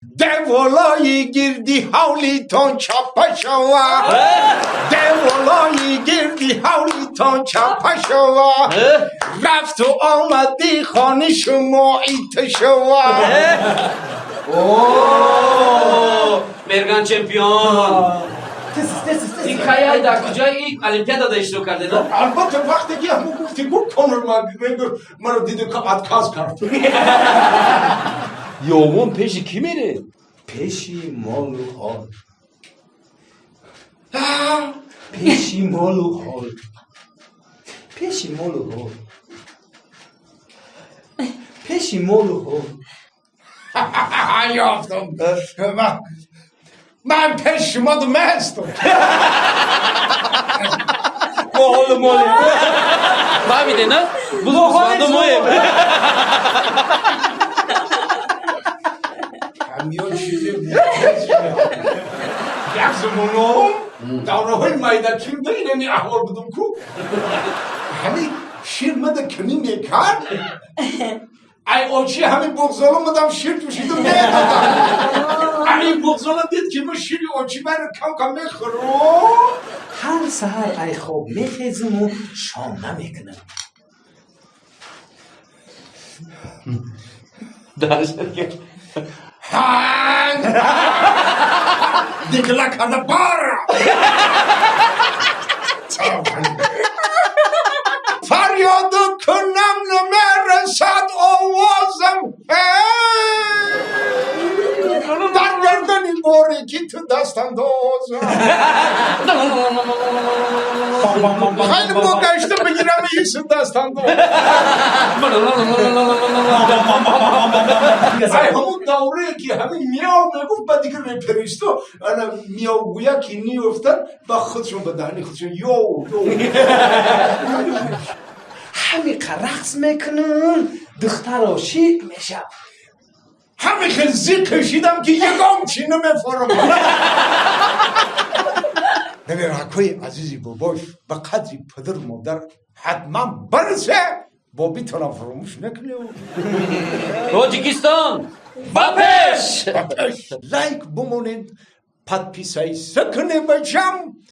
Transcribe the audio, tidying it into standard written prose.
Деволои гирди ҳавлитон чапа шава, деволои гирди ҳавлитон чапа шава, рафту омади хони шумо ита шава. О, Мерган чемпион! Ин каяй, дар куҷои олимпиадада иштирок карде, на? Албатта, вақте ки ҳамон гуфти гу Конор Макгрегор маро диду ка отказ кард. Ёвон пеши кӣ мере? Пеши молу ҳол, пеши молу ҳол, пеши молу ҳол, пеши молу ҳол. Ёфтам, ман пеш шумо думестам. Мо ҳолу моле. Фаҳмиде, на? Бузгусфанду моем. Ҳамё чизе як замоно давраҳои майдакирда инами аҳвол будум ку, ҳами шир мада кимӣ мекард, ай очи ҳами буғзола мадам шир ҷӯшиду медодам. Ай буғзола дид, ки ма шири очи маро кам кам мехӯрум. Ҳар саҳар ай хоб мехезиму шом намекунам. Дигла карда бара фарёду кунам, намерасад овозам дар гардани борики ту дастандозам. Хеле бо гашта бигирам ису дастандоз. Ай ҳамун даврае ки ҳамин миёв мегуфт, ба дигар реперисто ана миёвгӯя ки ниёфтанд, ба худшон, ба даҳни худшон ёв ёв. Ҳамиқа рақс мекунам, духтаро шик мешав. Ҳами хел зиқ кашидам, ки ягон чӣ намефорам. Набиракҳои азизи бобош, ба қадри падару модар ҳатман барсе, бобитонам фаромӯш накунед. Тоҷикистон ба пеш! Лайк бумонед, подписаться кунед, бачам.